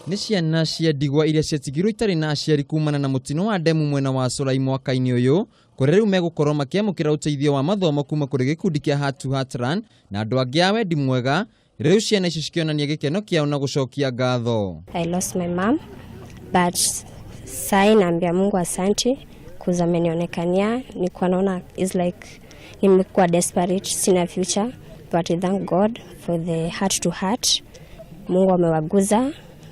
Nĩ ciana cia ndigwa iria ciatigirwo itarĩ na aciari kumana na mũtino wa ndemu mwena wa Solai mwaka-inĩ ũyũ, kũrĩa rĩu megũkorwo makĩamũkĩra ũteithio wa mathomo kuma kũrĩ gĩkundi kĩa Heart to Heart Run na andũ angĩ a wendi mwega. Rĩu ciana ici cikĩonania gĩkeno kĩao na gũcokia ngatho. I lost my mom, but sai naambia Mungu asante 'cause amenionekania. Nilikuwa naona is like nimekuwa desperate, sina future, but I thank God for the Heart to Heart. Mungu amewaguza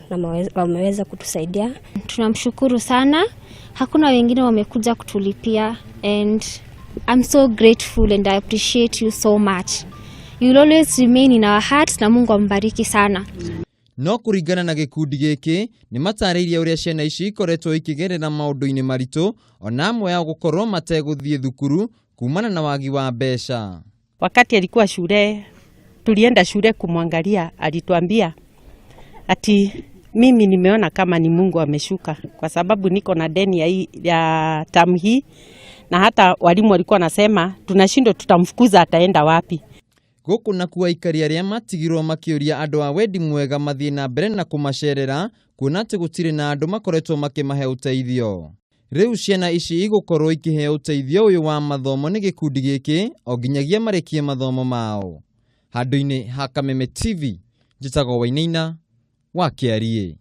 na wameweza kutusaidia. Tunamshukuru sana, hakuna wengine wamekuja kutulipia, and I'm so grateful and I appreciate you so much. You will always remain in our hearts na Mungu ambariki sana. No kũringana na gĩkundi gĩkĩ, nĩ matarĩirie ũrĩa ciana ici ikoretwo ikĩgerera maũndũ-inĩ maritũ, ona amwe ao gũkorwo mategũthiĩ thukuru kumana na wagi wa mbeca. Wakati alikuwa shule, tulienda shule kumwangalia, alituambia ati, "Mimi nimeona kama ni Mungu ameshuka kwa sababu niko na deni ya term hii, na hata walimu walikuwa nasema tunashindwa tutamfukuza ataenda wapi." Gũkũ nakuo aikari arĩa matigirwo makĩũria andũ a wendi mwega mathiĩ na mbere na kũmacerera, kuona atĩ gũtirĩ na andũ makoretwo makĩmahe ũteithio. Rĩu ciana ici igũkorwo ikĩheo ũteithio ũyũ wa mathomo nĩ gĩkundi gĩkĩ o nginyagia marĩkie mathomo mao. Handũ-inĩ ha Kameme TV, njĩtagwo Wainaina wa Kĩariĩ.